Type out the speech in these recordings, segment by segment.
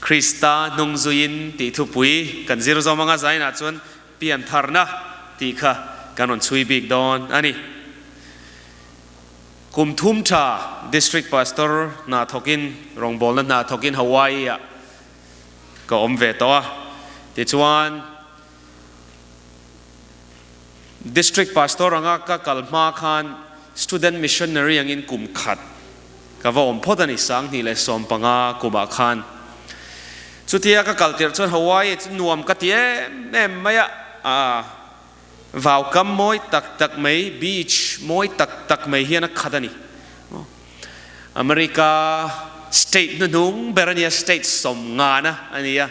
Krista hnung zuiin tih thupui kan zir zawm anga zainah chuan piantharna tih kha kan rawn chhui bik dawn a ni. Kum thum tha District Pastor hna thawkin rawngbawlna hna thawkin Hawaii-ah ka awm ve tawh a, tichuan District Pastor anga ka kal hma khan Student Missionary angin kum khat ka va awm phawt a ni, 2015 kumah khan. Chutia ka kal tirh chuan Hawaii chu nuam ka ti em em mai a, aa Vaukam mawi tak tak mai, beach mawi tak tak mai hian a khat a ni. America state hnuhnung ber a nia, state sawmngana a ni a,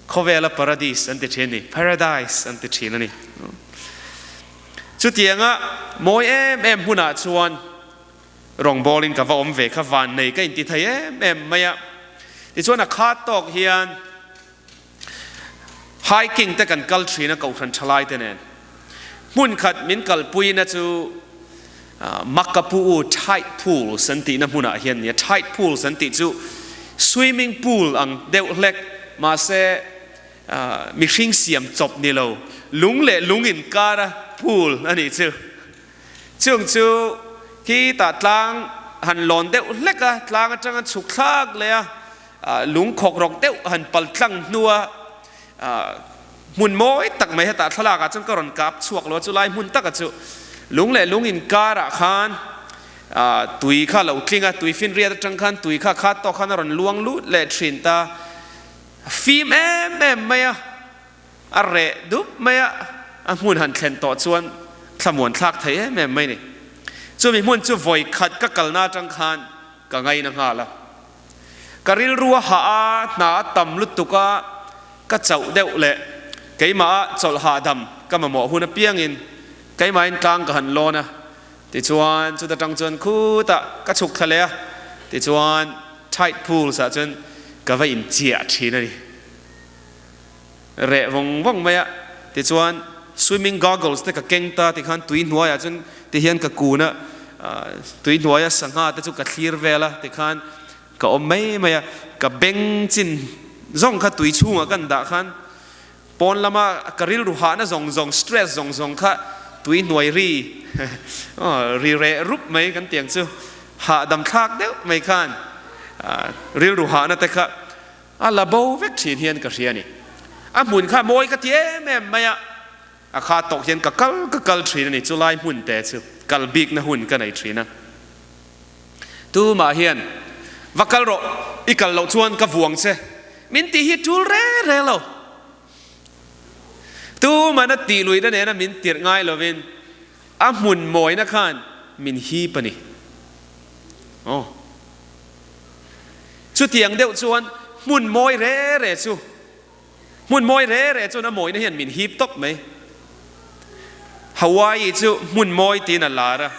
khawvela paradis an ti thin a ni, paradise an ti thin a ni. Chutianga mawi em em hmunah chuan rawngbawlin ka va awm ve kha vannei ka inti thei em em mai a. Tichuan a khat tawk hian Hiking te kan kal thin a Kohhran thalai te nen. Hmun khat min kalpuina chu Makapu'u Tide Pools an tihna hmunah hian a ni a. Tide Pools an tih chu swimming pool ang deuh hlek mahse mihring siam chawp ni lo, lung leh lung inkara pool a nih chu. Chung chu khi tah tlang han lawn deuh hlek a, tlang atanga chhuk thlak leh a, Lung khawk rawk deuh han pal tlang hnua hmun mawi tak mai hetah thlalak ah chuan ka rawn kap chhuak lo a, chulai hmun taka chu lung leh lung inkar ah khan tui kha a lo tling a, tui finriat atang khan tui kha khat tawk khan a rawn luang lut leh thin ta, a fim em em mai a, a reh dup mai a, a hmun han thlen tawh chuan thlamuan thlak thei em em mai a ni. Chumi hmun chu vawi khat ka kalna atang khan ka ngaina nghal a. Ka rilru a hah a, hna a tam lutuk a, ka chauh deuh leh keimah a chawlh hahdam ka mamawh hun apiangin keimahin tlang ka han lawn a, tichuan chuta tang chuan khutah ka chhuk thla leh a, tichuan tide pools ah chuan ka va inchiah thin a ni. Reh vawng vawng mai a, tichuan swimming goggles te ka keng ta tikhan tui hnuaiah chuan tihian ka kun a, tui hnuaia sangha te chu ka thlir vel a tikhan ka awm mai mai a, ka beng chin zawng kha tui chhungah kan dah khan pawn lama ka rilru hahna zawng zawng stress zawng zawng kha tui hnuai ri ri reh rup mai kan tiang chu hahdam thlak deuh mai khan rilru hahna te kha A la bo vek thin hian ka hria a ni. A hmun kha mawi ka ti em em mai a, a kha tawk hian ka kal ka kal thin a ni. Chulai hmun te chu kal bikna hun ka nei thin a. Tumah hian va kal rawh, i kal loh chuan ka vuang che min tih hi tul re re lo. Tumahna tih luihna nena min tirh ngai lovin a hmun mawina khan min hip a ni. Aw. Chutiang deuh chuan hmun mawi re re chu, hmun mawi re re chuan a mawina hian min hip tawp mai. Hawaii chu hmun mawi tiin a lar a,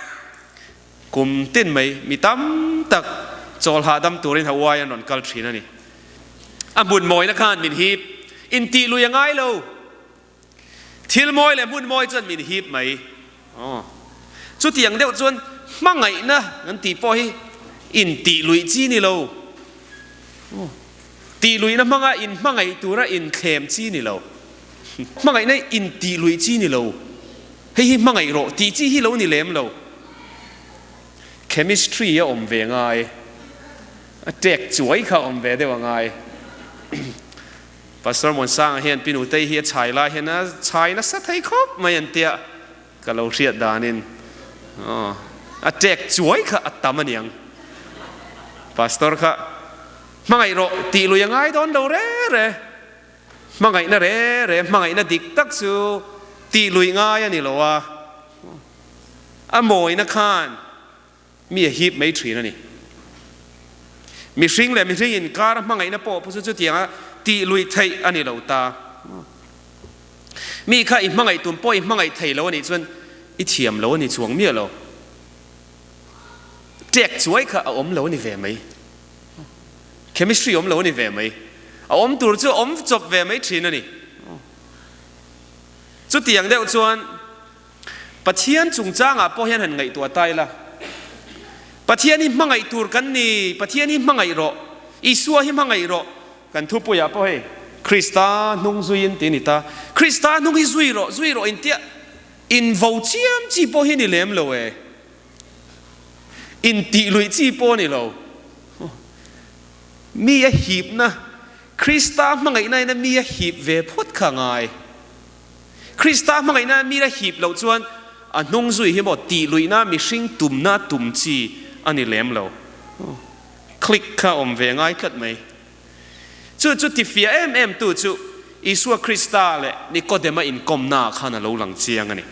kum tin mai mi tam tak chawl hahdam turin Hawaii an rawn kal thin a ni. A hmun mawina khan min hip, intih lui a ngai lo. Thil mawi leh hmun mawi chuan min hip mai. Aw. Chutiang deuh chuan hmangaihna kan tih pawh hi intih luih chi ni lo. Aw. Tih luihna hmanga inhmangaih tura inthlem chi ni lo. Hmangaihna intih luih chi ni lo. Hei hi hmangaih rawh tih chi hi lo ni lem lo. Chemistry a awm ve ngai. A tek chuai kha a awm ve deuh a ngai. Pastor Muansanga hian Pi Nutei hi a chhai lai hian a chhai nasa thei khawp mai an tia ka lo hriat danin aw a tek chuai kha a tam aniang. Pastor kha hmangaih rawh tih lui a ngai dawn lo re re, hmangaihna re re, hmangaihna dik tak chu tih lui ngai a ni lo a, a mawina khan Mi a hip mai thin a ni. Mihring leh mihring inkar a hmangaihna pawh chu chutianga tih luih theih a ni lo ta. Mi kha i hmangaih tum pawh i hmangaih thei lo a nih chuan i thiam lo a ni chuang miah lo. Tek chuai kha a awm lo a ni ve mai. Chemistry awm lo a ni ve mai. A awm tur chu a awm chawp ve mai thin a ni. Chutiang deuh chuan Pathian chungchangah pawh hian han ngaihtuah ta ila, Pathian hi hmangaih tur kan ni, Pathian hi hmangaih rawh, Isua hi hmangaih rawh. Kan thupuiah pawh hei Krista hnung zuiin ti a ni ta. Krista hnung hi zui rawh, zui rawh intia invo chiam chi pawh hi ni lem lo e. Intih luih chi pawh a ni lo. Mi a hipna, Krista hmangaihna ina mi a hip ve phawt kha a ngai. Krista hmangaihna mi a hip loh chuan a hnung zui hi maw tih luihna mihring tumna tum chi a ni lem lo. Click kha awm ve ngai tlat mai. Chu chu tifiah em em tu chu Isua Krista leh Nikodema inkawmna ah khan a lo lang chiang a ni.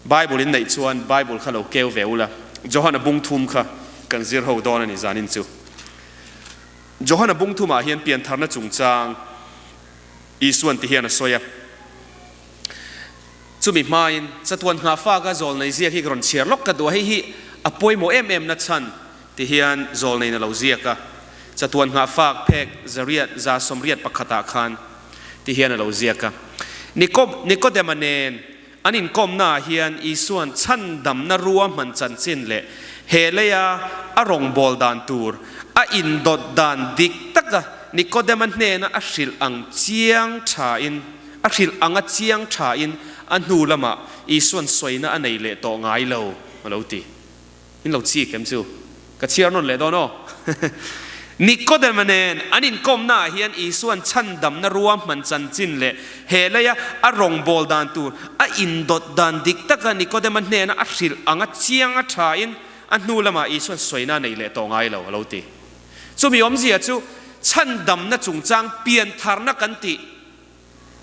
Bible in neih chuan Bible kha lo keu ve ula, Johana bung thum kha kan zir ho dawn a ni zanin chu. Johana bung thumah hian piantharna chungchang Isuan ti hian a sawi a. Chumi hmain chatuan nghahfaka zawlnei ziak hi ka rawn chhiar lawk ka duh a, hei hi a pawimawh em em na chhan ti hian zawlneiin a lo ziak a. Chatuan nghahfak phek zariat 181 ah khan ti hian a lo ziak a. Nikodema nen an inkawmnaah hian Isuan chhandamna ruahman chanchin leh he leia a rawngbâwl dan tur a indawt dan dik taka Nikodema hnena a hrilh ang chiang thain A hrilh anga chiang thain a hnu lamah Isuan sawina a nei leh tawh ngai lo, a lo ti. In lo chik em chu? Ka chhiar nawn leh dawn aw. Nikodema nen an inkawmnaah hian Isuan chhandamna ruahman chanchin leh he leia a rawngbâwl dan tur a indawt dan dik taka Nikodema hnena a hrilh anga chiang a thain a hnu lamah Isuan sawina a nei leh tawh ngai lo, a lo ti. Chumi awmzia chu chhandamna chungchang piantharna kan tih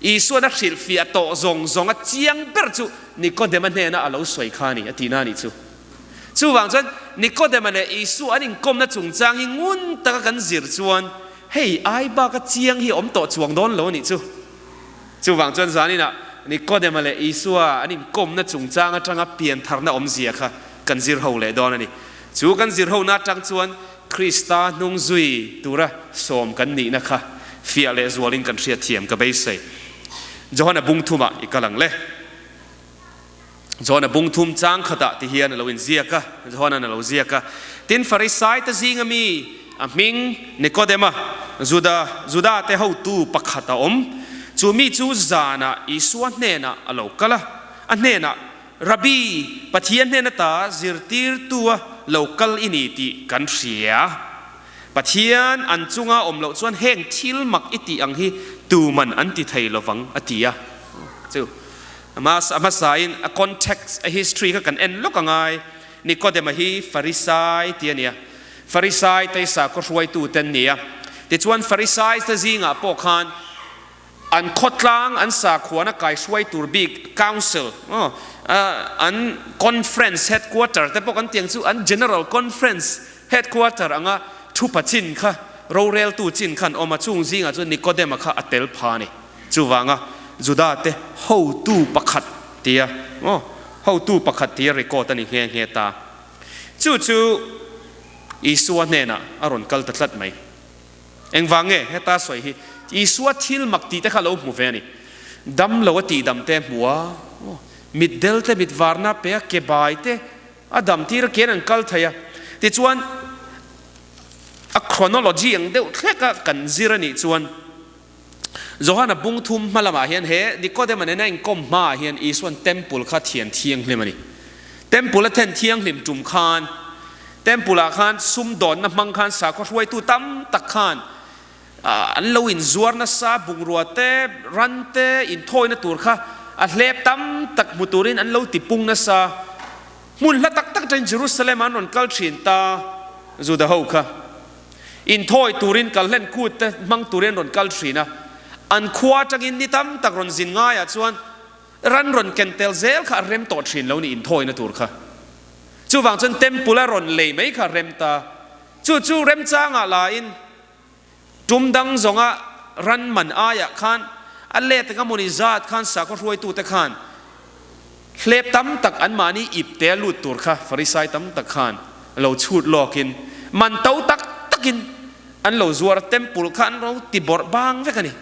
Isuan a hrilhfiah tawh zawng zawng a chiang ber chu Nikodema hnena a lo sawi kha a ni, a tihna a nih chu. Chuvang chuan Nikodema leh Isua an inkawmna chungchang hi ngun taka kan zir chuan hei ai baka chiang hi a awm tawh chuang dawn lo a nih chu. Chuvang chuan zaninah Nikodema leh Isua an inkawmna chungchang atanga piantharna awmzia kha kan zir ho leh dawn a ni. Chu kan zir hona atang chuan Krista hnung zui tura sawm kan nihna kha fiah leh zualin kan hriatthiam ka beisei. Johana bung thumah i kal ang le. Johana bung thum chang khatah ti hian a lo inziak a, Johana'n a lo ziak a. Tin, Farisaite zinga mi a hming Nikodema, Juda, Judate hotu pakhat a awm. Chu mi chu zanah Isua hnenah a lo kal a, a hnenah, Rabbi, Pathian hnen ata zirtirtua lo kal i ni tih kan hria. Pathian an chunga awm loh chuan heng thil mak i tih ang hi tuman an ti thei lovang, a ti a. Chu a hmasain a context, a history kha kan en lawk a ngai. Nikodema hi Farisai ti a nia. Farisai te sakhaw hruaitute an ni a. Tichuan Farisai te zingah pawh khan An khawtlang an sakhuana kaihruai tur bik Council, an Conference Headquarter te pawh kan tih ang chu an General Conference Headquarter anga thupa chin kha roreltu chin kha an awm a, chung zingah chuan Nikodema kha a tel pha a ni. Chuvanga Juda te hotu pakhat tia hotu pakhat tia record a ni nghe nghe ta. Chu chu Isua hnenah a rawn kal ta tlat mai. Engvang nge heta sawi hi Isua thil mak tih te kha lo hmu ve a ni. Dam lo a tih dam te hmu a, mit del te, mit varna pe a, ke bai te a dam tir a, ken an kal thei a. Tichuan a chronology ang deuh thlek a kan zir a nih chuan Johana bung thum hma lamah hian he Nikodema nena inkawm hmaah hian Isuan temple kha thian thianghlim a ni. Temple a then thianghlim tum khan Temple ah khan sumdawnna hmang khan sakhaw hruaitu tam tak khan an lo inzuar nasa, bungrua te, ran te, inthawina tur kha a hlep tam tak hmu turin an lo tipung nasa. Hmun hla tak tak atangin Jerusalem ah an rawn kal thin ta Juda ho kha. Inthawi turin kalhlen kut te hmang turin an rawn kal thin a, an khua atangin ni tam tak rawn zin ngaiah chuan ran rawn ken tel zel kha a rem tawh thin lo ni inthawina tur kha. Chuvang chuan temple a rawn lei mai kha rem ta. Chu chu remchangah lain tum dang zawnga ran man aiah khan a let eng amawni zat khan sakhaw hruaitute khan hlep tam tak anmahni ip te a lut tur kha Farisai tam tak khan lo chhut lawkin man to tak takin an lo zuar a, temple kha an lo ti bawrh bang vek a ni.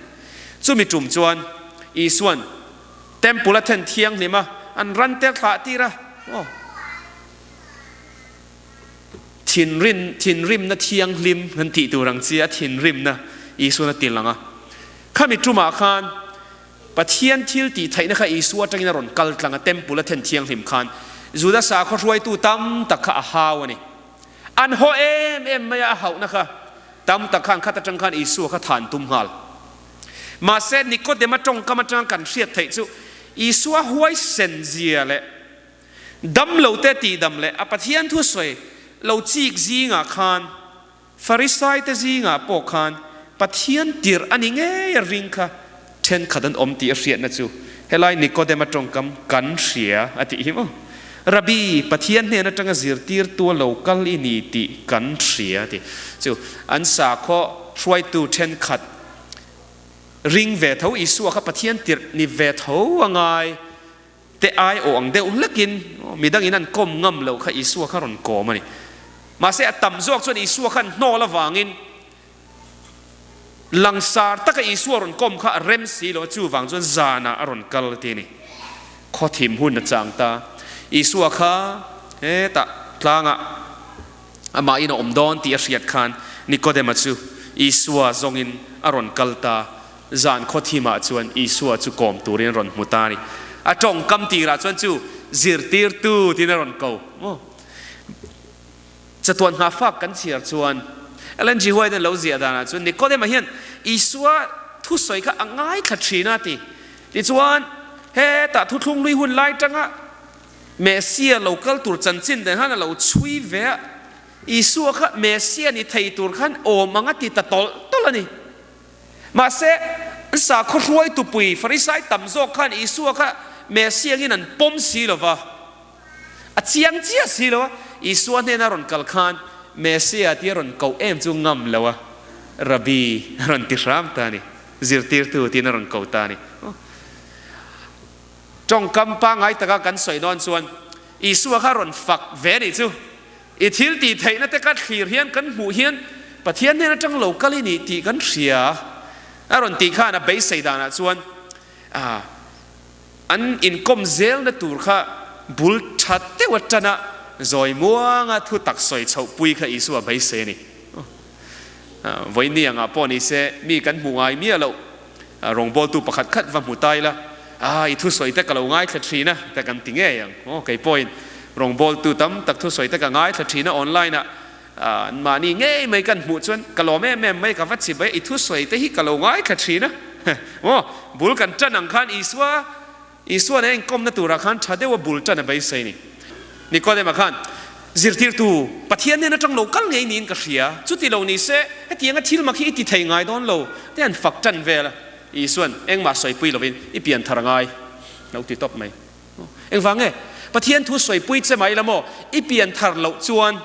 Chumi tum chuan Isuan Temple a then thianghlim a, an ran te thlah tir a, aw. Thinrin, thinrimna thianghlim kan tih tur ang chi a thinrimna. Isuan a ti lang a. Khami tumah khan Pathian thil tih theihna kha Isua atangin a rawn kal tlang a, Temple a then thianghlim khan Juda sakhaw hruaitu tam tak kha a hau a ni. An haw em em mai a, a hauhna kha tam tak khan khat atang khan Isua kha than tum nghal. Mahse, Nikodema tawngkam atanga kan hriat theih chu Isua huaisen zia leh dam lote tihdam leh a Pathian thusawi lo chik zingah khan Farisaite zingah pawh khan Pathian tirh a ni ngei a ring kha thenkhat an awm tih a hriatna chu helai Nikodema tawngkam kan hria a tih hi maw? Rabbi, Pathian hnen atanga zirtirtu a lo kal i ni tih kan hria a ti. Chu an sakhaw hruaitu thenkhat ring ve tho Isua kha Pathian tirh ni ve tho a ngai te ai awh ang deuh hlekin midangin an kawm ngam loh kha Isua kha rawn kawm a ni. Mahse a tam zawk chuan Isua khan hnawl avangin langsar taka Isua rawn kawm kha a rem si lo a, chuvang chuan zanah a rawn kal ti a ni. Khawthim hun a chang ta. Isua kha hetah tlangah amahin a awm dawn tih a hriat khan Nikodema chu Isua zawngin a rawn kal ta. Zan khawthimah chuan Isua chu kawm turin a rawn hmu ta a ni. A tawngkam tirah chuan chu zirtirtu tiin a rawn ko. Maw? Chatuan nghahfak kan chhiar chuan Ellen G. White an lo ziah danah chuan Nikodema hian Isua thusawi kha a ngaithla thin a ti. Tichuan, hetah thuthlung hlui hun lai tanga Messia lo kal tur chanchin den khan a lo chhui ve a, Isua kha Messia ni thei tur khan awm ang a ti ta tawlh tawlh a ni. Mahse, an sakhaw hruaitu pui Farisai tam zawk khan Isua kha Messia angin an pawm si lo va, a chiang chiah si lo a, Isua hnena rawn kal khan Messia tia rawn koh em chu ngam lo a, Rabbi a rawn ti hram ta a ni, zirtirtu tiin a rawn ko ta a ni. Tawngkam pangngai taka kan sawi dawn chuan Isua kha rawn fak ve a nih chu. I thil tih theihna te ka thlir hian kan hmuh hian Pathian hnen atang lo kal i nih tih kan hria a rawn tih khan a beisei danah chuan an inkawm zelna tur kha bul tha deuh atana zawi muanga thu tak sawi chhoh pui kha Isua beisei a ni. Vawiin angah pawh ni se mi kan hmuh ngai miah loh rawngbawltu pakhat khat va hmu ta ila, Ah, i thusawi te ka lo ngaithla thin a, te kan ti ngei ang. Aw, kei pawhin rawngbawltu tam tak thusawi te ka ngaithla thin a, online ah mahni ngei mai kan hmuh chuan ka lawm em em mai, ka va chip a, i thusawi te hi ka lo ngaithla thin a. Aw, bul kan tan ang khan Isua, Isuan a enkawmna turah khan tha deuha bul tan a beisei ni. Nikodema khan, Zirtirtu, Pathian nen atang lo kal ngei niin ka hria, chuti lo ni se, hetianga thil mak hi i ti thei ngai dawn lo, te an fak tan vel a. Isuan, Engmah sawipui lovin i pian thar a ngai, lo ti tawp mai. Engvang nge? Pathian thu sawipui che mai la maw? I pian thar loh chuan,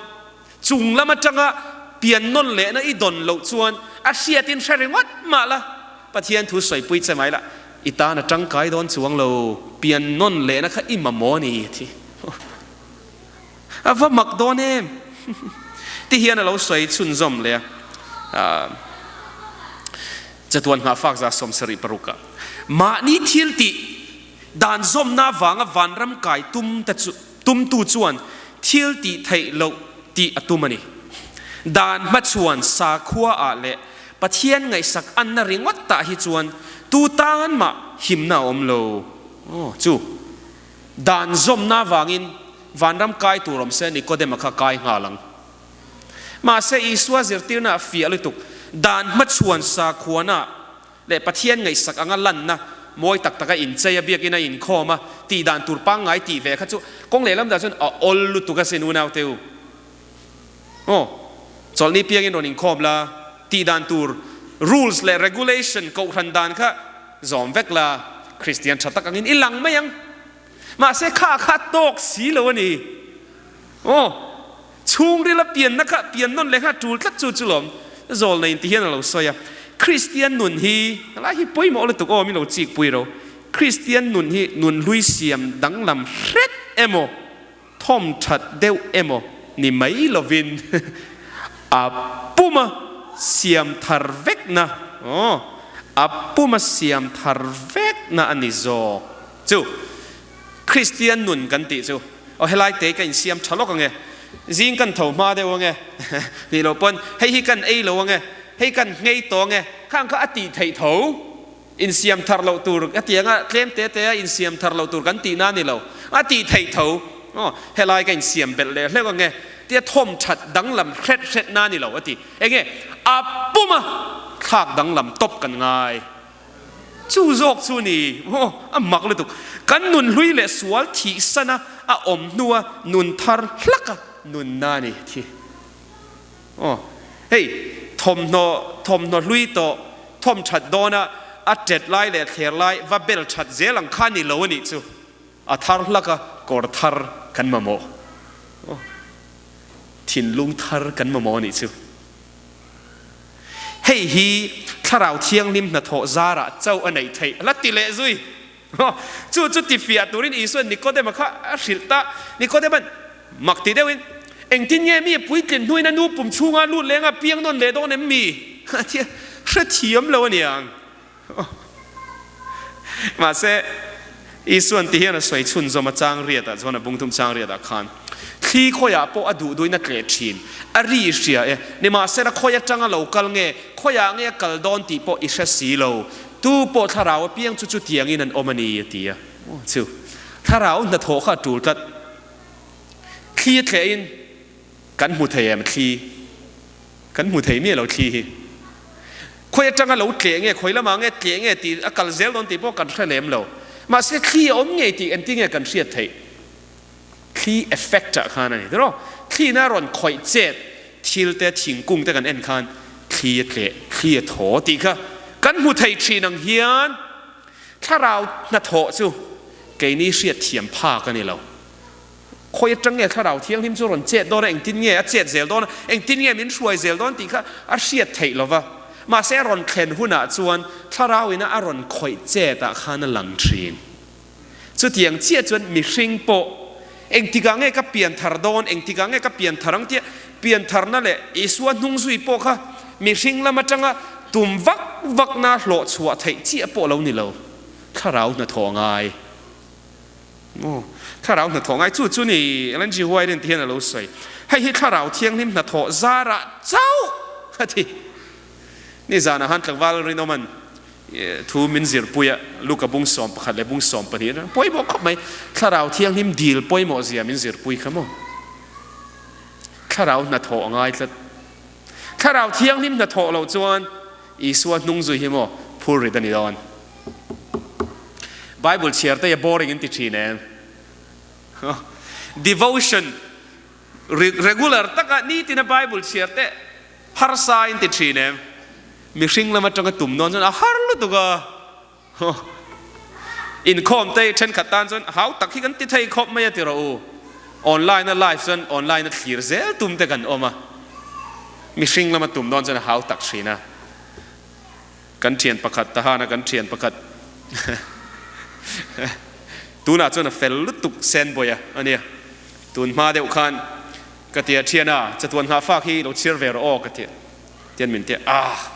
chung lam atanga pian nawn lehna i dawn loh chuan a hriatin hre ringawt mah la, Pathian thu sawipui che mai la, i tan a tangkai dawn chuang lo, pian nawn lehna kha i mamawh a ni, a ti. A va mak dawn em? Ti hian a lo sawi chhunzawm leh a. Chatuan nghahfak 76 ah mahni thil tih dan zawmna avanga vanram kai tum te chu tumtu chuan thil tih theih loh tih a tum a ni. Dan hmachhuan sakhua ah leh Pathian ngaihsak anna ringawt tah hi chuan tu tan mah himna a awm lo. Aw chu dan zawmna avangin vanram kai tur awm se Nikodema kha kai nghal ang. Mahse, Isua zirtirna a fiah lutuk. Dan hmachhuan sakhuana leh Pathian ngaihsak anga lanna mawi tak taka inchei a, biakina inkhawm a, tih dan tur pangngai tih ve kha chu kawng lehlam dah chuan a awl lutuk asin unaute u. Aw, chawlhni piangin rawn inkhawm la, tih dan tur rules leh regulation kohhran dan kha zawm vek la, Kristian tha tak angin i lang mai ang. Mahse kha kha tawk si lo a ni. Aw, chhungrila pianna kha pian nawn leh kha tul tlat chu chu lawm. Zawl nei inti hian a lo sawi a. Kristian nun hi, helai hi pawimawh lutuk aw min lo chik pui ro. Kristian nun hi nun hlui siam danglam hret emaw, thawm that deuh emaw ni mai lovin a puma siam thar vekna, aw, a puma siam thar vekna a ni zawk. Chu Kristian nun kan tih chu aw helai te ka insiam tha lawk ange, zing kan tho hma deuh ange nih loh pawn hei hi kan ei lo ange. hei kan nghei tawng e, khang kha a tih theih tho. Insiam thar loh tur ka ti anga tlem te te a insiam thar loh tur kan tihna a ni lo, a tih theih tho. Aw, helai ka insiam belh leh hleuh ange tia thawm that danglam hret hretna a ni lo a ti. Enge a puma thlak danglam tawp kan ngai. Chu zawk chu ni maw a mak lutuk. Kan nun hlui leh sual thih sana a awm hnua nun thar hlaka nunna a ni thi. Aw hei thawmhnaw thawmhnaw hlui tawh thawm that dawna a tet lai leh thler lai va bel that zel ang kha ni lo a nih chu. A thar hlaka kawr thar kan mamawh. Aw thinlung thar kan mamawh a nih chu. Hei hi Thlarau Thianghlim hnathawh zarah chauh a neih theih la ti leh zui. Chu chu tifiah turin Isua'n Nikodema kha a hrilh ta. Nikodema'n mak ti deuhin, Engtin nge mi puitlin hnuin a nu pum chhunga lut lenga piang nawn leh dawn em mi? A ti a, hrethiam lo a niang. Mahse, Isua'n ti hian a sawi chhunzawm a, chang riatah chuan a bungthum chang riatah khan thli khawiah pawh a duh duhin a tleh thin, a ri i hria e, nimahsela khawi atanga lo kal nge, khawiah nge a kal dawn tih pawh i hre si lo, tu pawh thlarau apiang chu chutiangin an awm a ni, a ti a. Aw chu, thlarau hnathawh kha a tul tlat. Thli a tlehin kan hmu thei em thli? Kan hmu thei miah lo thli hi. Khawi atanga lo tleh nge, khawi lamah nge tleh nge tih a kal zel dawn tih pawh kan hre lem lo. Mahse thli a awm ngei tih engtin nge kan hriat theih? Thli effect ah khan a ni tiraw? Thli na rawn khawih chet thil te thingkung te kan en khan thli a tleh, thli a thaw tih kha kan hmu thei thin ang hian thlarau hnathawh chu keini hriat thiam phak a ni lo. Khawi atang nge Thlarau Thianghlim chu rawn chet dawn a, engtin nge a chet zel dawn a, engtin nge min hruai zel dawn tih kha a hriat theih lo va. Mahse a rawn thlen hunah chuan Thlarau ina a rawn khawih chet ah khan a lang thin. Chutiang chiah chuan mihring pawh engtikah nge ka pian thar dawn, engtikah nge ka pian thar ang tia pian tharna leh Isua hnung zui pawh kha mihring lam atanga tum vak vakna hlawh chhuah theih chiah pawh lo ni lo. Thlarau hnathawh a ngai. Maw? Thlarau hnathawh ngai chu chu ni Ellen G. White in ti hian a lo sawi. Hei hi Thlarau Thianghlim hnathawh zarah chauh a ti. Nizanah han tlangval rinawman thu min zirpui a, Luka bung 11 leh bung 12 atang pawimawh khawp mai. Thlarau Thianghlim dil pawimawh zia min zirpui kha maw? Thlarau hnathawh a ngai tlat. Thlarau Thianghlim hnathawh loh chuan Isua hnung zui hi maw phurrit a ni dawn. Bible chhiar te hi a boring in ti thin em? Devotion regular taka nitina Bible chhiar te harsa in ti thin em? Mihring lam atanga tum dawn chuan a har lutuk a. Inkhawm te thenkhat tan chuan hau tak hi kan ti thei khawp mai a ti rawh u. Online a live chuan online a thlir zel tum te kan awm a. Mihring lama tum dawn chuan a hau tak thin a. Kan thian pakhat tahana kan thian pakhat tunah chuan a fel lutuk Senbawia a nia. Tun hma deuh khan ka ti a, Thiana, chatuan nghah fak hi lo chhiar ve rawh aw ka ti a. Tian min ti a, Ah!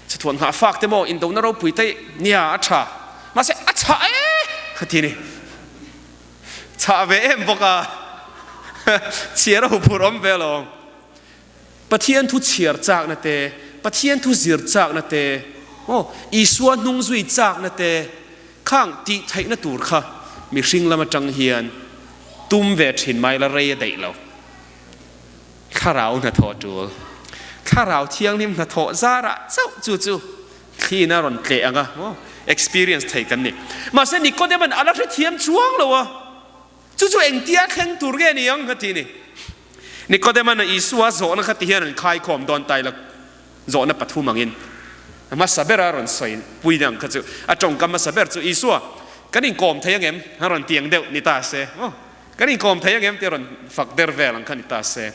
Chatuan nghah fak te maw indona ropui te nia a tha. Mahse a chhah e ka ti ni. Chhah ve em bawk a, chhiar a huphurh awm ve alawm. Pathian thu chhiar chakna te, Pathian thu zir chakna te, aw, Isua hnung zui chakna te, khang tih theihna tur kha mihring lam atang hian tum ve thin mai la rei a daih lo. Thlarau hnathawh tul. Thlarau Thianghlim hnathawh zarah chauh chu chu thliin a rawn tleh ang a, aw, experience thei kan ni. Mahse Nikodema'n a la hrethiam chuang lo a. Chu chu engtia thleng tur nge ni ang? a ti ni. Nikodema'n a Isua zawhna kha ti hian an khaikhawm dawn ta ila, zawhna pathum angin a hmasa ber a rawn sawi pui ang kha chu a tawngkam hmasa ber chu Isua, kan inkawm thei angem? a rawn ti ang deuh ni ta se. Aw, kan inkawm thei angem? tih a rawn fak der vel ang kha ni ta se.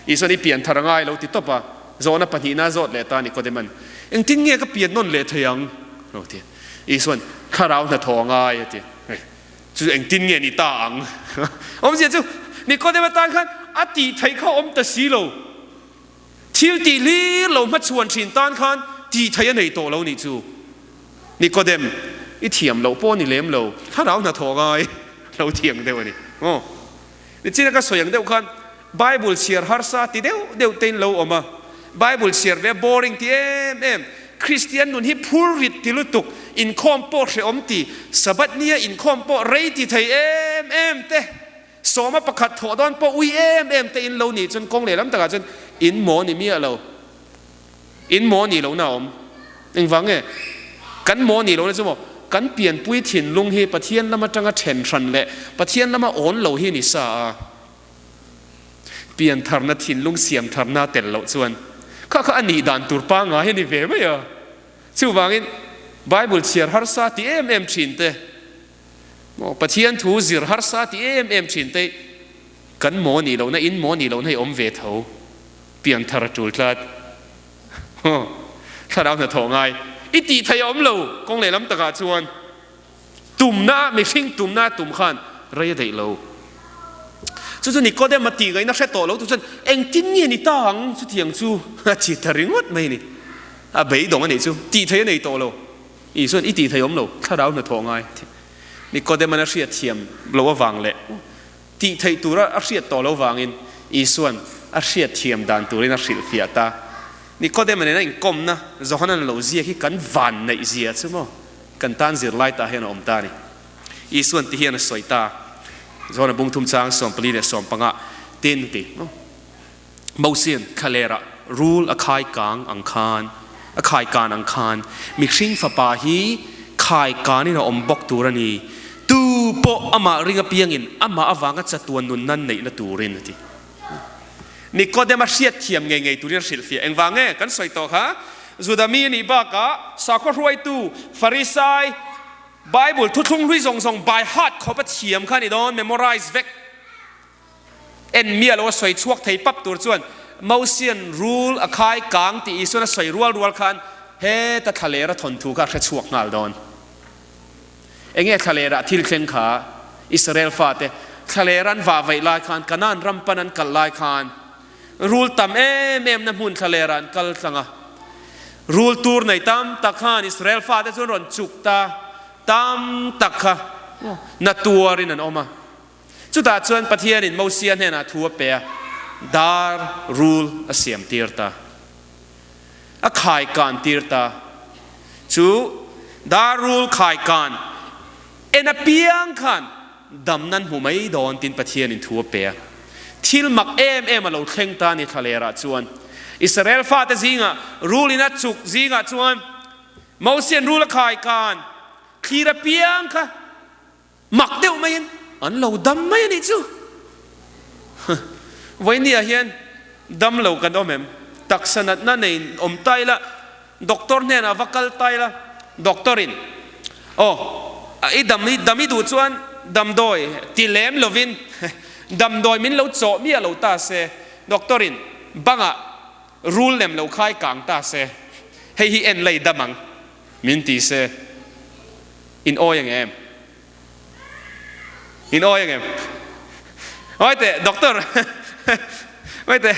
Isua'n i pian thar a ngai lo ti tawp a, zawhna pahnihna a zawt leh ta Nikodema'n, Engtin nge ka pian nawn leh thei ang? a lo ti a. Isua'n, Thlarau hnathawh a ngai a ti. Chu engtin nge ni ta ang? Awmzia chu Nikodema tan khan a tih theih kha awm ta si lo. Thil tih hlir lo hmachhuan thin tan khan tih theih a nei tawh lo nih chu. Nikodem, i thiam loh pawh ni lem lo, thlarau hnathawh ngai lo thiang deuh a ni. Aw, nichina ka sawi ang deuh khan Bible chhiar harsa ti deuh deuh tein lo awm a. Bible chhiar ve boring ti em em, Kristian nun hi phur rit ti lutuk, inkhawm pawh hrehawm ti, Sabbath nia inkhawm pawh rei ti thei em em te, sawma pakhat thawh dawn pawh ui em em te in lo nih chuan kawng lehlam takah chuan in maw ni miah lo. In maw nih lohna a awm. Engvang nge? Kan maw nih lohna chu maw? Kan pianpui thinlung hi Pathian lam atanga then hran leh Pathian lama awn lo hi ni sa a. Piantharna thinlung siamtharna tel loh chuan kha kha a nih dan tur pangngai a ni ve mai a. Chuvangin Bible chhiar harsa ti em em thin te, maw Pathian thu zir harsa ti em em thin te kan maw nih lohna, in maw nih lohna hi awm ve tho. Pianthar a tul tlat. Thlarau hnathawh ngai i tih theih a awm lo kawng lehlam takah chuan. Tumna, mihring tumna a tum khan rei a daih lo. Chu chu Nikodem-a tih ngaihna hre tawh lo tu chuan engtin nge ni ta ang chutiang chu a chi ta ringawt mai a ni. A beidawng a nih chu tih theih a nei tawh lo. Isua'n i tih theih awm lo, thlarau hnathawh ngai. Nikodem-a'n a hriatthiam lo avang leh tih theih tura a hriat tawh lo vangin Isua'n a hriatthiam dan turin a hrilhfiah ta. Nikodem-a nena inkawmna Johana'n a lo ziak hi kan vanneih zia chu maw? Kan tan zirlai tah hian a awm ta a ni. Isua'n ti hian a sawi ta, Johana bung thum chang 14 leh 15 tin ti maw? Mosian thlalerah rul a khai kang ang khan, a khai kan ang khan, mihring fapa hi khai kanin a awm bawk tur a ni. Tu pawh amah ring apiangin amah avanga chatuan nun nan neihna turin a ti. Nikodema hriatthiam ngei ngei turin a hrilhfiah. Engvang nge kan sawi tawh kha? Juda mi a nih bakah sakhaw hruaitu, Farisai, Bible thuthlung hlui zawng zawng by heart khawp a thiam kha a ni dawn, memorize vek. En miah lo a sawi chhuak thei pap tur chuan Mosian rul a khai kang tih Isuan a sawi rual rual khan heta thlalera thawnthu kha a hre chhuak nghal dawn. Enge thlalerah thil thleng kha? Israel fate thlaler an vah vaih lai khan, Kanaan ram pan an kal lai khan rul tam em em na hmun thlalerah an kal tlang a. Rul tur nei tam tak khan Israel fate chu an rawn chuk ta, tam tak kha na tuarin an awm a. Chutah chuan Pathianin Mosia hnenah thu a pe a, dar rul a siam tir ta. A khaikan tir ta. Chu dar rul khaikan en apiang khan dam nan hmu mai dawn tiin Pathianin thu a pe a. Thil mak em em a lo thleng ta a ni thlalerah chuan. Israel fate zingah rul in a chuk zingah chuan Mosian rul a khaikan thlir apiang kha Mak deuh maiin an lo dam mai a nih chu. Vawinia hian dam lo kan awm em? Taksa natna nei awm ta ila, doctor hnenah va kal ta ila, doctor in aw i dam i dam i duh chuan damdawi ti lem lovin damdawi min lo chawh miah lo ta se, doctor in bangah rul lem lo khai kang ta se, hei hi en la i dam ang. Min ti se, in awi ang em? In awi ang em? Mai teh, doctor, mai teh,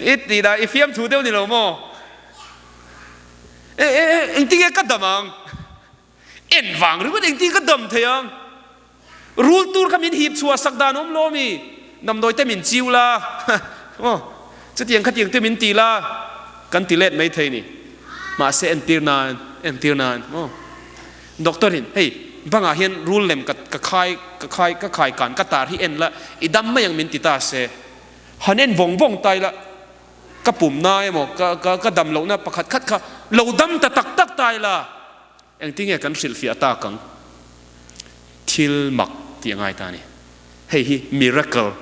i tih dah i fiam thu deuh ni lo maw? E, e, e, engtin nge ka dam ang? En vang ringawt engtin ka dam thei ang? Rul tur kha min hip chhuah sak dan awm lo ami? Damdawi te min chiu la, aw, chutiang khatiang te min ti la, kan ti let mai thei ni. Mahse entir nan, entir nan, aw. Doctor in, hei, bangah hian rul lem ka ka khai, ka khai, ka khai kan ka tar hi en la, i dam mai ang min ti ta se. Han en vawng vawng ta ila, ka pumna emaw, ka ka ka dam lohna pakhat khat kha lo dam ta tak tak ta ila. Engtinge kan hrilhfiah tak ang? Thil mak tih a ngai ta a ni. Hei hi miracle,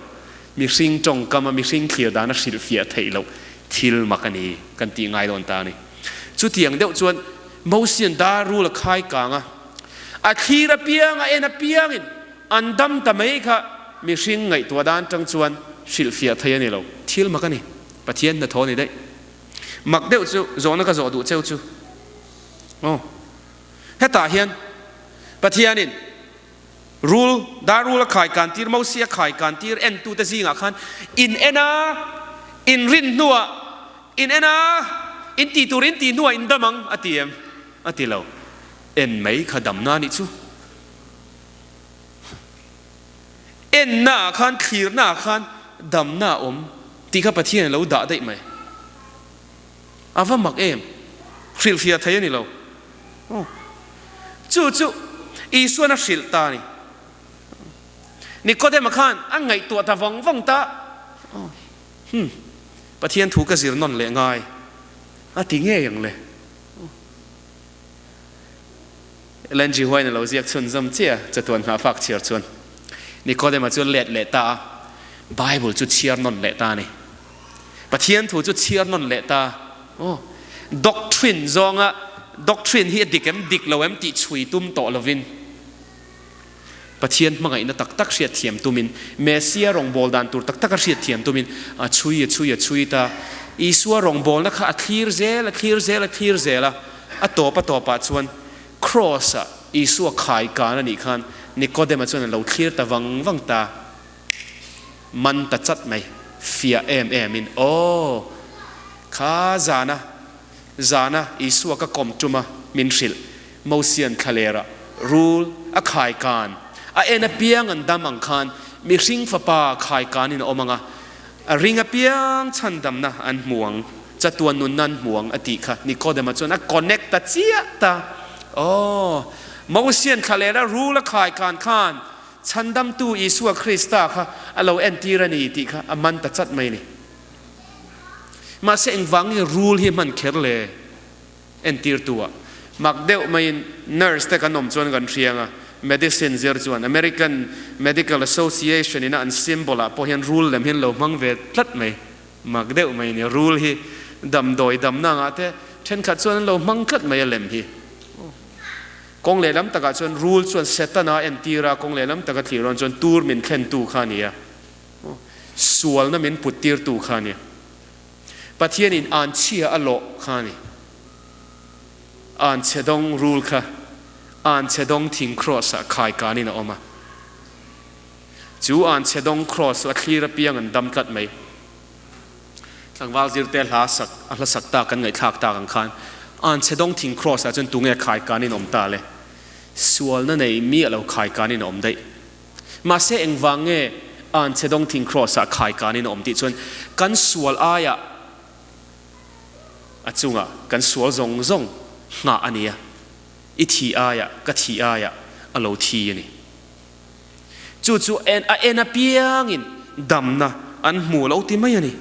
mihring tawngkama mihring thlir dana hrilhfiah theih loh thil mak a ni kan tih ngai dawn ta a ni. Chutiang deuh chuan Mosian dar rul a khai kang a, a thlir apiang, a en apiangin an dam ta mai kha mihring ngaihtuah dan tang chuan hrilhfiah theih a ni lo. Thil mak a ni. Pathian hnathawh a ni daih. Mak deuh chu zawhna ka zawh duh cheu chu. Aw. Hetah hian Pathianin rul, dar rul a khai kan tir, Mosia khai kan tir entute zingah khan in en a, in rin hnuah in en a, in tih tur in tih hnuah in dam ang a ti em? A ti lo. En mai kha damna a nih chu. Ennaah khan, thlirnaah khan damna a awm tih kha Pathian a lo dah daih mai. A va mak em? Hrilhfiah thei a ni lo. Aw. Chu chu Isuan a hrilh ta a ni. Nikodema khan a ngaihtuah ta vang vang ta. Aw. Hmm. Pathian thu ka zir nawn leh ngai. A ti ngei ang le. Ellen G. White a lo ziak chhunzawm chiah a, chatuan nghah fak chhiar chuan Nikodema chu let leh ta a, Bible chu chhiar nawn leh ta a ni. Pathian thu chu chhiar nawn leh ta. Aw, doctrine zawnga doctrine hi a dik em dik lo em tih chhui tum tawh lovin Pathian hmangaihna tak tak hriat thiam tumin, Messia rawngbâwl dan tur tak taka hriat thiam tumin a chhui a chhui a chhui ta. Isua rawngbâwlna kha a thlir zel a thlir zel a thlir zel a, a tawp a tawpah chuan Kraws-ah Isua khai kan a nih khan Nikodema chuan a lo thlir ta vang vang ta. Man ta chat mai, fiah em emin, Aw, kha zana, zana Isua ka kawm ṭuma min hrilh, Mosian thlalera rul a khai kan, a en apiang an dam ang khan mihring fapa khai kanin a awm ang a, a ring apiang chhandamna an hmu ang, chatuan nunna an hmu ang a tih kha Nikodema chuan a connect ta chiah ta. Aw, Mosian thlalera rul a khai kan khan chhandamtu Isua Krista kha a lo entir a ni tih kha a man ta chat mai a ni. Mahse engvangin rul hi hman kher le? Entirtu ah mak deuh maiin nurse te kan awm chuan kan hriang a, medicine zir chuan American Medical Association ina an symbol ah pawh hian rul lem hi an lo hmang ve tlat mai, mak deuh mai a ni. Rul hi damdawi damna angah te thenkhat chuan an lo hmang tlat mai a lem hi. Kawng lehlam takah chuan rul chuan Setana a entir a, kawng lehlam taka thlir rawn chuan tur min thlentu kha a ni a, sualna min put tirtu kha a ni. Pathianin anchhia a lawh kha a ni. Anchhe dawng rul kha anchhe dawng thing kraws ah khai kanin a awm a. Chu anchhe dawng kraws chu a thlir apiang an dam tlat mai. Tlangval zirte hla sak a hla sak tak kan ngaihthlak tak ang khan anchhe dawng thing kraws ah chuan tunge khai kanin awm ta le? Sualna nei mi a lo khai kanin a awm daih. Mahse engvang nge an che dawng thing kraws ah khai kanin a awm tih chuan kan sual aiah a chungah kan sual zawng zawng nghah a ni a, i thih aiah ka thih aiah a lo thi a ni. Chu chu en a en apiangin damna an hmu lo ti mai a ni.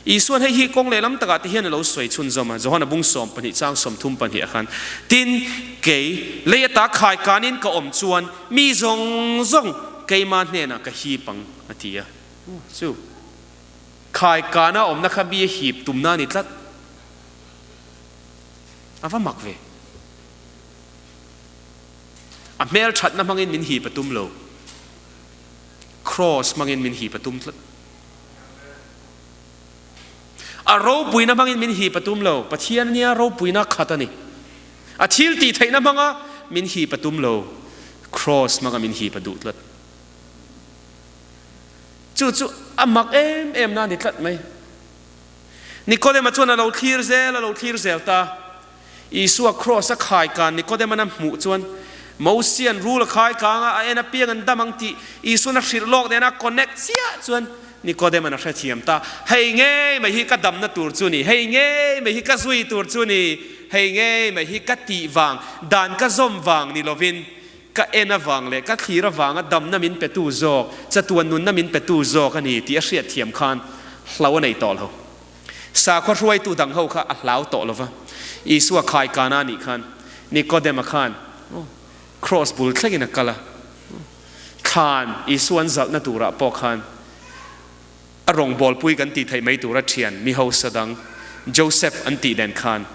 Isuan hei hi kawng lehlam takah te hian a lo sawi chhunzawm a, Johana bung 12 chang 32 ah khan, Tin, kei, lei ata khai kanin ka awm chuan mi zawng zawng keima hnenah ka hip ang, a ti a. Chu khai kana awmna kha mi a hip tumna a ni tlat. A va mak ve. A hmel thatna hmangin min hip a tum lo. Kraws hmangin min hip a tum tlat. A ropuina hmangin min hip a tum lo. Pathian nia ropuina khat a ni. A thil tih theihna hmanga min hip a tum lo. Kraws hmanga min hip a duh tlat. Chu chu a mak em em na a ni tlat mai. Nikodema chuan a lo thlir zel, a lo thlir zel ta. Isua kraws a khai kan Nikodema'n a hmuh chuan Mosia'n rul a khai kang a, a en apiang an dam ang tih Isua'n a hrilh lawk nena a connect chiah chuan Nikodema'n a hrethiam ta, Hei ngei mai hi ka damna tur chu ni, hei ngei mai hi ka zui tur chu ni, hei ngei mai hi ka tih vang, dan ka zawm vang ni lovin ka en avang leh ka thlir avanga damna min petu zawk, chatuan nunna min petu zawk a ni tih a hriatthiam khan hlo a nei tawh lo. Sakhaw hruaitu dang ho kha a hlau tawh lo va, Isua khai kana nih khan Nikodema khan kraws bul thlengin a kal a, thlan Isua an zalhna turah pawh khan a rawngbawlpui kan tih theih mai tura thian mi hausa dang Joseph an tih nen khan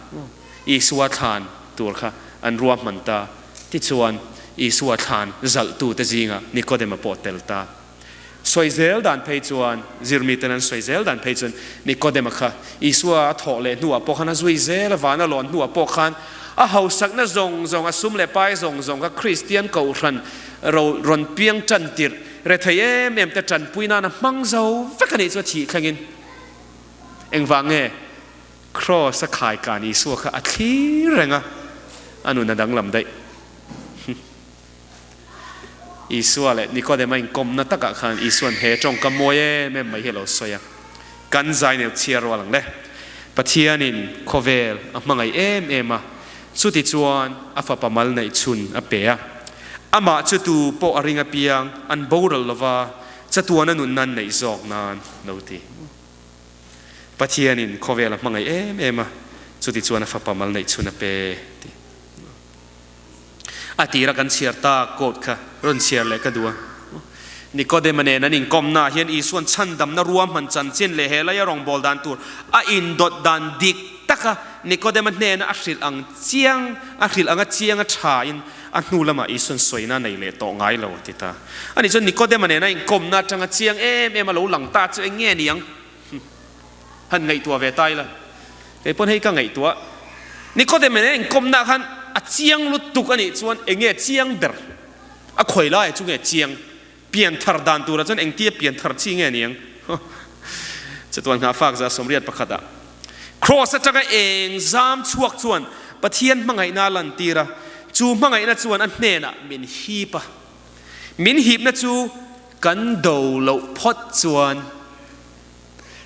Isua thlan tur kha an ruahman ta. Tichuan Isua thlan zalhtute zingah Nikodema pawh tel ta. Sawi zel dan phei chuan, zirmiten an sawi zel dan phei chuan Nikodema kha Isua a thawh leh hnuah pawh khan a zui zel a, van a lawn hnuah pawh khan a hausakna zawng zawng, a sum leh pai zawng zawng kha Kristian Kohhran ro rawn piang tan tirh rethei em em te tanpui nan a hmang zo vek a nih chu a thih thlengin. Engvang nge Kraws a khai kan Isua kha a thlir reng a, a nun a danglam daih. Isua leh Nikodema inkawmna takah khan Isua'n he tawngkam mawi em em mai hi a lo sawi a, Kan zai neu chhiar rual ang le. Pathianin khawvel a hmangaih em em a, chutichuan a Fapa mal neih chhun a pe a. Amah chu tu pawh a ring apiang an boral lova, chatuana nunna an neih zawk nan lo ti. Pathianin khawvel a hmangaih em em a, chutichuan a Fapa mal neih chhun a pe ti. A tira kan chhiar ta quote kha rawn chhiar leh ka duh a. Nikodema nen an inkawmnaah hian Isua'n chhandamna ruahman chanchin leh he laia rawngbâwl dan tur a indawt dan dik taka Nikodema hnena a hrilh ang chiang a hrilh anga chiang a thain a hnu lamah Isua'n sawina a nei leh tawh ngai lo a ti ta. Ani chuan Nikodema nena inkawmna atanga chiang em em a lo lang ta chu eng nge niang? Han ngaihtuah ve ta ila, kei pawn hei ka ngaihtuah. Nikodem nen inkawmna khan a chiang lutuk a nih chuan eng nge chiang ber? A khawi laiah chu nge chiang? Pian thar dan turah chuan engtia pian thar chi nge niang? Chatuan nghahfak za 81 ah Kraws atanga eng zam chhuak chuan Pathian hmangaihna a lantir a, chu hmangaihna chuan a hnenah min hip a. Min hipna chu kan do loh phawt chuan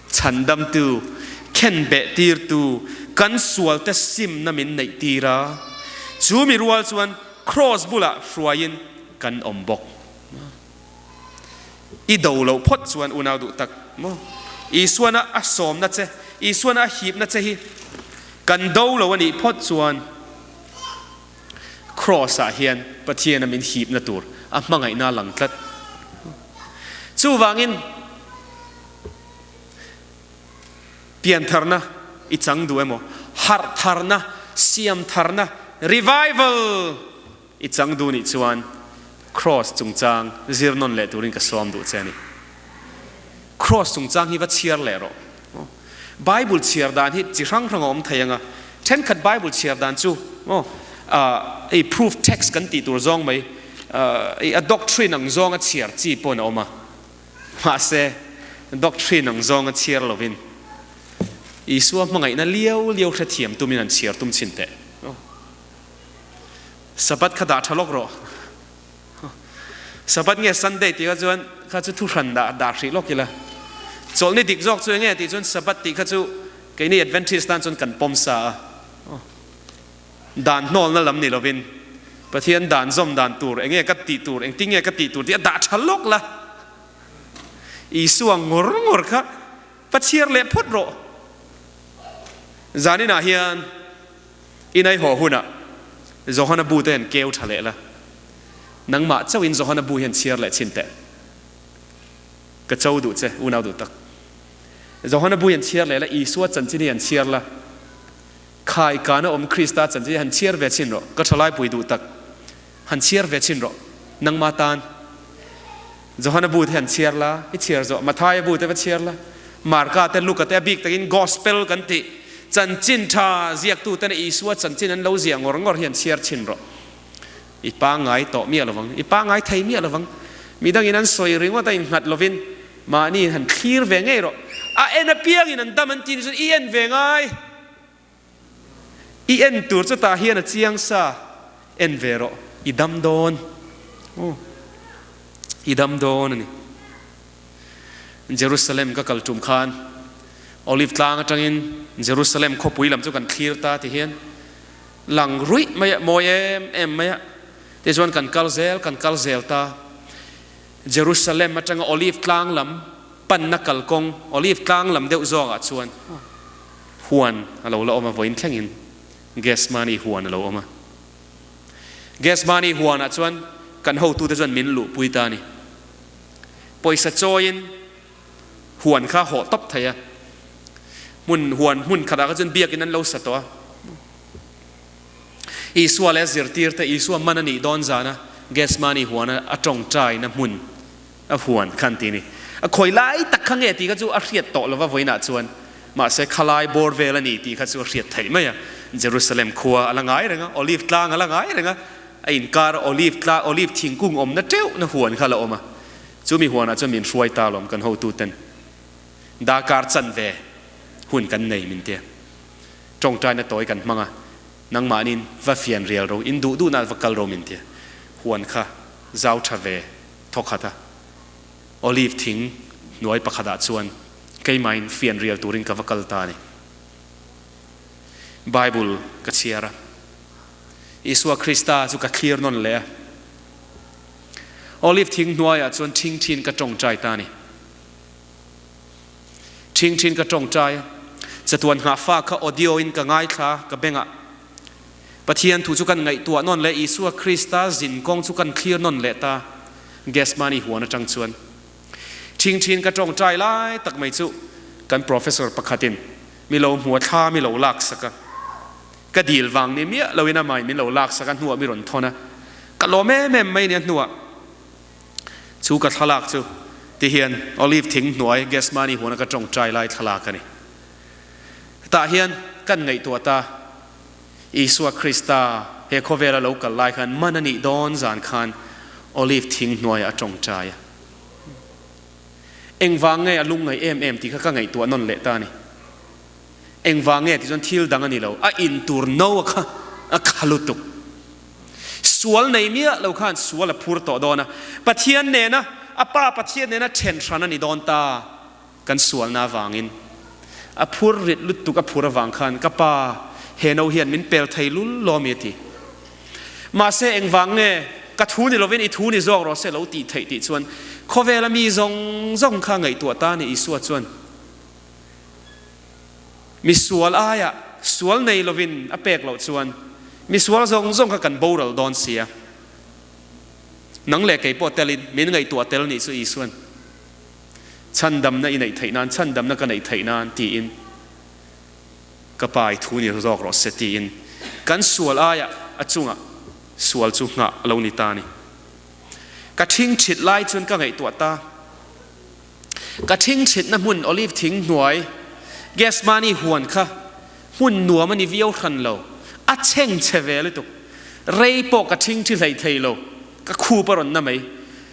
Chhandamtu, khenbeh tirtu, kan sualte simna min neih tir a, chu mi rual chuan Kraws bulah hruaiin kan awm bawk. I do loh phawt chuan unau duh tak maw? Isuana a sawmna che, Isuana a hipna che hi kan do lo a nih phawt chuan Kraws-ah hian Pathiana min hipna tur a hmangaihna a lang tlat. Chuvangin piantharna i chang duh emaw, harhtharna, siamtharna, revival, i chang duh nih chuan Kraws chungchang zir nawn leh turin ka sawm duh che a ni. Kraws chungchang hi va chhiar leh rawh. Bible chhiar dan hi chi hrang hrang a awm thei ang a, thenkhat Bible chhiar dan chu ei proof text kan tih tur zawng mai, ei a doctrine ang zawnga chhiar chi pawhin a awm a, mahse doctrine ang zawnga chhiar lovin Isua hmangaihna liau liau hrethiam tumin an chhiar tum chhin teh. Sabbath kha dah tha lawk rawh. Sabbath nge Sunday tih kha chuan kha chu thuhran dah dah hrih lawk ila. Chawlhni dik zawk chu enge tih chuan Sabbath tih kha chu keini Adventist tan chuan kan pawm sa a. Dan hnawlna lam ni lovin Pathian dan zawm dan tur enge ka tih tur engtin nge ka tih tur tih a dah tha lawk la. Isua ngawr ngawr kha va chhiar leh phawt rawh. Zaninah hian Inai haw hunah Johana bu te han keu tha leh la, nangmah chauhin Johana bu hian chhiar leh chhin teh. Ka cho duh che, unau duh tak. Johana bu hian chhiar leh la, Isua chanchin hi han chhiar la, khai kana awm Krista chanchin hi han chhiar ve chhin rawh, ka thalai pui duh tak, han chhiar ve chhin rawh, nangmah tan. Johana bu te han chhiar la, i chhiar zawh Mathaia bu te va chhiar la, Marka te Luka te a bik takin Gospel kan tih chanchin tha ziaktu tena Isua chanchin an lo ziah ngawr ngawr hi han chhiar chhin rawh. I pangngai tawh miah lovang, i pangngai thei miah lovang. Midangin an sawi ringawt a innghat lovin mahni in han thlir ve ngei rawh. A en apiangin an dam an ti ni chuan i en ve ngai. I en tur chu tah hian a chiang sa, en ve rawh, i dam dawn. Aw, i dam dawn a ni. Jerusalem ka kal tum khan Olive tlang atangin Jerusalem khawpui lam chu kan thlir ta ti hian lang ruih mai a, mawi em em mai a. Tichuan kan kal zel, kan kal zel ta. Jerusalem atanga Olive tlang lam panna kalkawng, Olive tlang lam deuh zawkah chuan huan a lo la awm a, vawiin thlengin Gethsemane huan a lo awm a. Gethsemane huanah chuan kan hotute chuan min luhpui ta a ni. Pawisa chawiin huan kha hawh tawp thei a, hmun huan hmun khatah kha chuan biakin an lo sa tawh a. Isua leh a zirtirte Isua man a nih dawn zana Gethsemane huana a tawngtaina hmun A huan khan ti ni. A khawi lai tak kha nge tih kha chu a hriat tawh lova vawiinah chuan. Mahse khalai bawr vel a ni tih kha chu a hriat theih mai a. Jerusalem khua a la ngai reng a, Olive tlang a la ngai reng a, a inkar Olive tlang, Olive thingkung awmna teuhna huan kha a la awm a. Chumi huanah chuan min hruai ta alawm kan hotuten. Darkar chanve hun kan nei min tia. Tawngtaina tawi kan hmang a, nangmahniin va fian rial ro, in duh duhna va kal ro min tia. Huan kha zau tha ve. Thawkhat a, Olive thing hnuai pakhatah chuan keimahin fianrial turin ka va kal ta a ni. Bible ka chhiar a. Isua Krista chu ka thlir nawn leh a. Olive thing hnuaiah chuan ṭhingṭhin ka ṭawngṭai ta a ni. Ṭhingṭhin ka ṭawngṭai a. Chatuan nghahfa kha audio in ka ngaithla ka bengah. Pathian thu chu kan ngaihtuah nawn leh Isua Krista zin kawng chu kan thlir nawn leh ta Gethsemane huan aṭang chuan. Ṭhingṭhin ka ṭawngṭai lai tak mai chu kan professor pakhatin mi lo hmu a thla mi lo laksak a. Ka dil vang ni miah loin amahin min lo laksak a hnuah mi rawn thawn a. Ka lawm em em mai nia hnuah chu ka thlalak chu tihian Olive thing hnuai Gethsemane huana ka ṭawngṭai lai thlalak a ni. Tah hian kan ngaihtuah ta Isua Krista he khawvela lo kal lai khan man a nih dawn zan khan Olive thing hnuaiah a ṭawngṭai a. Engvang nge a lungngaih em em tih kha ka ngaihtuah nawn leh ta a ni. Engvang nge tih chuan thil dang a ni lo, a in tur no a kha a kha lutuk. Sual nei miah lo khan sual a phur tawh dawn a, Pathian nena a Pa Pathian nena then hran a ni dawn ta. Kan sualna avangin a phur rit lutuk a phur avang khan ka pa he no hian min pel thei lul lo ami a ti. Mahse engvang nge ka thu ni lovin i thu ni zawk rawh se lo tih theih tih chuan khawvela mi zawng zawng kha ngaihtuah ta a ni Isua chuan mi sual aia sual nei lovin a pek loh chuan mi sual zawng zawng kha kan boral dawn sia. Nang leh kei pawh telin min ngaihtuah tel nih chu Isuan. Chhandamna i neih theih nan, chhandamna ka neih theih nan tiin ka pa i thu ni zawk rawh se tiin kan sual aiah a chungah sual chu nghah a lo ni ta a ni. Ka thingthit lai chuan ka ngaihtuah ta. Ka thingthitna hmun Olive thing hnuai Gethsemane huan kha hmun nuam a ni viau hran lo, a chheng chhe ve lutuk. Rei pawh ka thingthi hlei thei lo, ka khup a rawn na mai.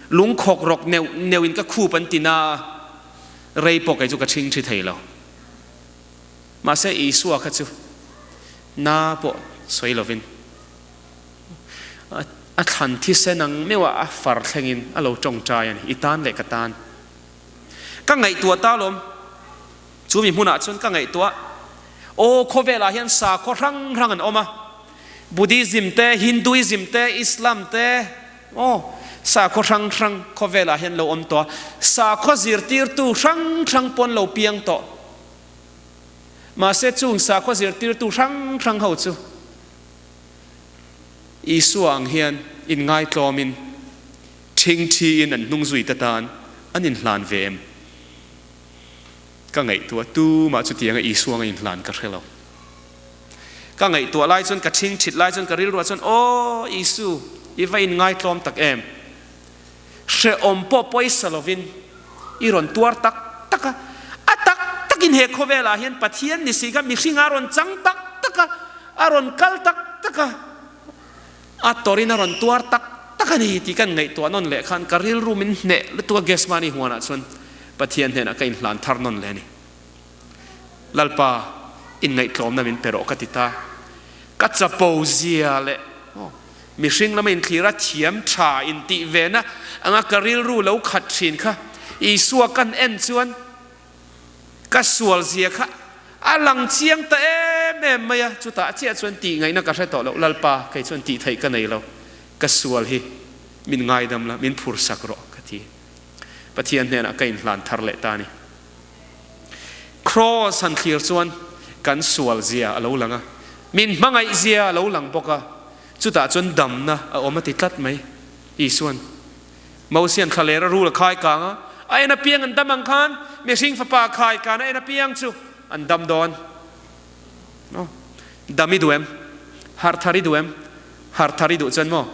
Lung khawk rawk neuh neuh in ka khup an ti na a, rei pawh kei chu ka thingthi thei lo. Mahse Isua kha chu na pawh sawi lovin a thlan thisen ang meuh a a far thlengin a lo tawngtai a ni, i tan leh ka tan. Ka ngaihtuah ta alawm. Chu mi hmunah chuan ka ngaihtuah, Aw, khawvelah hian sakhaw hrang hrang an awm a, Buddhism te, Hinduism te, Islam te, aw, sakhaw hrang hrang khawvelah hian lo awm tawh a, sakhaw zirtirtu hrang hrang pawn lo piang tawh. Mahse chung sakhaw zirtirtu hrang hrang ho chu Isua ang hian inngaitlawmin ṭhingṭhiin an hnungzuite tan an inhlan ve em? Ka ngaihtuah tumah chutianga Isua nga inhlan ka hre lo. Ka ngaihtuah lai chuan, ka ṭhingṭhit lai chuan, ka rilruah chuan, Aw Isu, i va inngaithlawm tak em? Hrehawm pawh pawisa lovin i rawn tuar tak tak a. A tak takin he khawvelah hian Pathian ni si kha mihring a rawn chang tak tak a, a rawn kal tak tak a, a tawrin a rawn tuar tak tak a ni tih kan ngaihtuah nawn leh khan ka rilru min hneh lutuk a Gethsemane huanah chuan Pathian hnenah ka inhlan thar nawn leh a ni. Lalpa, inngaihtlawmna min pe rawh ka ti ta. Ka chapo zia leh mihring lama inthlir a thiam tha intih vena anga ka rilru lo khat thin kha Isua kan en chuan Ka sual zia kha a lang chiang ta em em mai a, chutah chiah chuan tih ngaihna ka hre tawh loh, Lalpa, kei chuan tih theih ka nei lo, ka sual hi min ngaidam la, min phur sak rawh ka ti. Pathian hnenah ka inhlan thar leh ta a ni. Kraws han thlir chuan kan sual zia a lo lang a, min hmangaih zia a lo lang bawk a, chutah chuan damna a awm a ti tlat mai Isuan. Mosian thlaler a rul a khai kang a, a en apiang an dam ang khan mihring fapa khai kan a en apiang chu an dam dawn. No. Dam i duh em? Harh thar i duh em? Harh thar i duh chuan maw?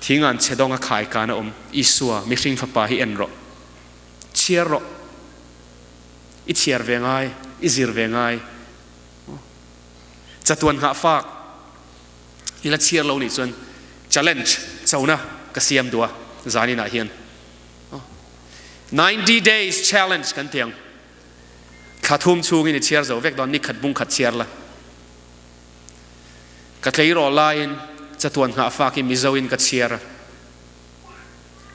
Thing an chhe dawng a khai kan a awm. Isua mihring fapa hi en rawh. Chhiar rawh. I chhiar ve ngai, i zir ve ngai. Chatuan nghah fak. I la chhiar lo nih chuan challenge chona ka siam duh a zaninah hian 90 days challenge kan ti ang. Thla thum chhungin i chhiar zo vek dawn ni khat bung khat chhiar la. Ka tleirawl laiin chatuan nghah fak hi Mizo in ka chhiar a.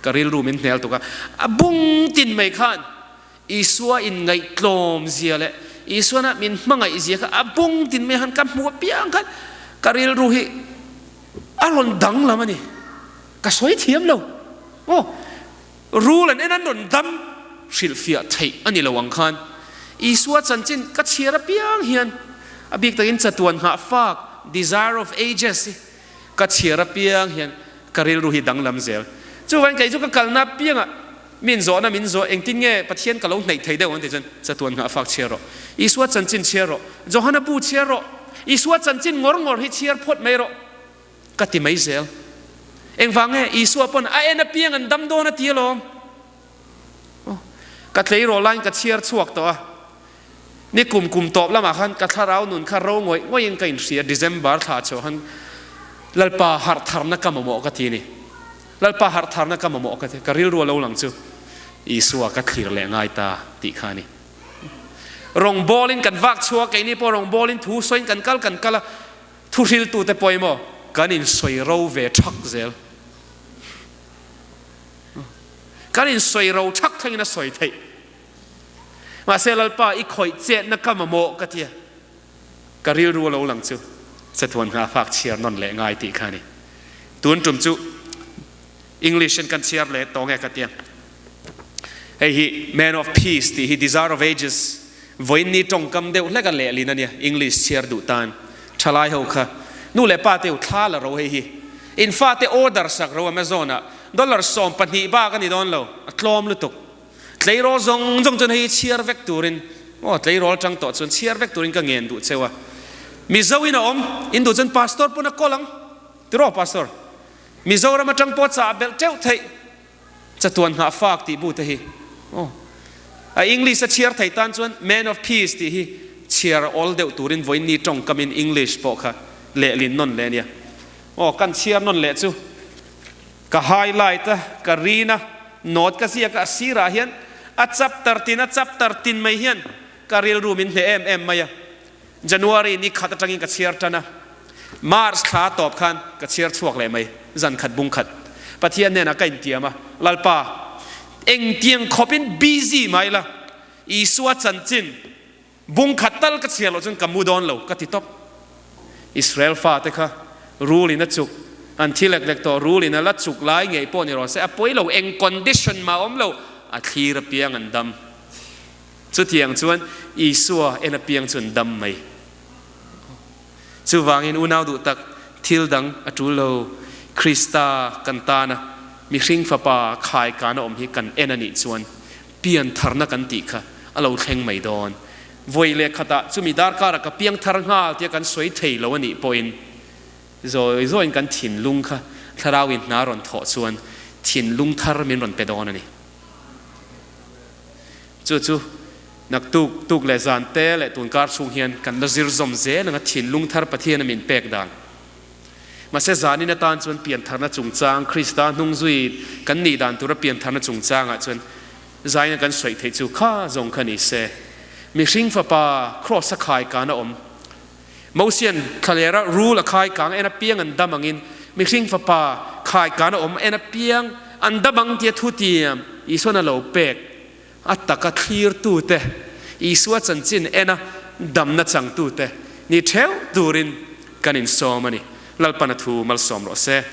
Ka rilru min hnel tuk a. A bung tin mai khan Isua inngaihtlawm zia leh Isuana min hmangaih zia kha a bung tin mai han ka hmu apiang khan ka rilru hi a rawn danglam a ni. Ka sawi thiam lo. Aw, rul an en an rawn dam hrilhfiah theih a ni lo ang khan Isua chanchin ka chhiar apiang hian a bik takin chatuan nghah fak, Desire of Ages, hi ka chhiar apiang hian ka rilru hi danglam zel. Chuvangin kei chu ka kalna apiangah min zawhna min zawh engtin nge Pathian ka lo hnaih thei deuh ang tih chuan chatuan nghah fak chhiar rawh, Isua chanchin chhiar rawh, Johana bu chhiar rawh, Isua chanchin ngawr ngawr hi chhiar phawt mai rawh ka ti mai zel. Engvang nge Isua pawn a en apiang an dam dawn a ti alawm. Ka tleirawl laiin ka chhiar chhuak tawh a. Ni kum kum tawp lamah khan ka thlarau nun kha ro ngawih ngawihin ka inhria, December thla chho khan Lalpa harh tharna ka mamawh ka ti a ni. Lalpa harh tharna ka mamawh ka ti, ka rilru a lo lang chu Isua ka thlir leh ngai ta tih kha a ni. Rawngbawlin kan vak chhuak, keini pawh rawngbawlin thu sawiin kan kal kan kal a, thuhriltute pawimawh kan insawi ro ve thak zel. Kan insawi ro thak thlengin a sawi theih. Mahse Lalpa i khawih chetna ka mamawh ka tia ka rilru a lo lang chu chatuan hna fak chhiar nawn leh ngai tih kha a ni. Tun tum chu English in kan chhiar leh tawng e ka tia. Hei hi Man of Peace tih hi Desire of Ages vawiin ni tawngkam deuh hlek a lehlin a nia English chhiar duh tan thalai ho kha nu leh pa te u thla la ro hei hi in fate order sak ro Amazon ah dollar 12 bak a ni dawn lo a tlawm lutuk. Tleirawl zawng zawng chuan hei chhiar vek turin, aw tleirawl atang tawh chuan chhiar vek turin ka ngen duh cheu a. Mizo in a awm, in duh chuan pastor pawn a kawl ang. Tiraw pastor? Mizoram atang pawh chah belh teuh theih chatuan nghah fak tih bu te hi. Aw a English a chhiar thei tan chuan Man of Peace tih hi chhiar awl deuh turin vawiin ni tawngkamin English pawh kha lehlin nawn leh a nia. Aw kan chhiar nawn leh chu. Ka highlight a, ka rin a, note ka ziak a, a sirah hian a chapter tin a chapter tin mai hian ka rilru min hneh em em mai a. January ni khat atangin ka chhiar tan a, March thla tawp khan ka chhiar chhuak leh mai, zan khat bung khat. Pathian hnenah ka intiam a, Lalpa, engtiang khawpin busy mai la, Isua chanchin, Bung khat tal ka chhiar loh chuan ka mu dawn lo ka ti tawp. Israel fate kha rul in a chuk, an thi lek lek tawh, rul in a la chuk lai ngei pawh ni rawh se, a pawi lo, eng condition mah a awm lo, a thlir apiang an dam. Chutiang chuan Isua en apiang chu an dam mai. Chuvangin unau duh tak, thil dang a tul lo, Krista kan tana mihring fapa khai kana awm hi kan en a nih chuan pian tharna kan tih kha a lo thleng mai dawn. Vawi leh khatah chumi darkara ka piang thar nghal tia kan sawi thei lo a nih pawhin zawi zawiin kan thinlung kha thlarauin hna rawn thawh chuan thinlung thar min rawn pe dawn a ni. Chu chu naktuk tuk leh zan te leh tunkar chhung hian kan la zir zawm zel anga thinlung thar Pathiana min pek dan. Mahse zanin atan chuan piantharna chungchang, Krista hnungzui kan nih dan tura piantharna chungchangah chuan zaina kan sawi theih chu kha zawng kha ni se. Mihring fapa Kraws a khai kan a awm. Mosian thlalera rul a khai kang en apiang an dam angin mihring fapa khai kan a awm en apiang an dam ang tia thu tiam Isuan a lo pek a taka thlirtute, Isua chanchin ena damna changtute ni theuh turin kan insawm a ni. Lalpan a thu malsawm rawh se.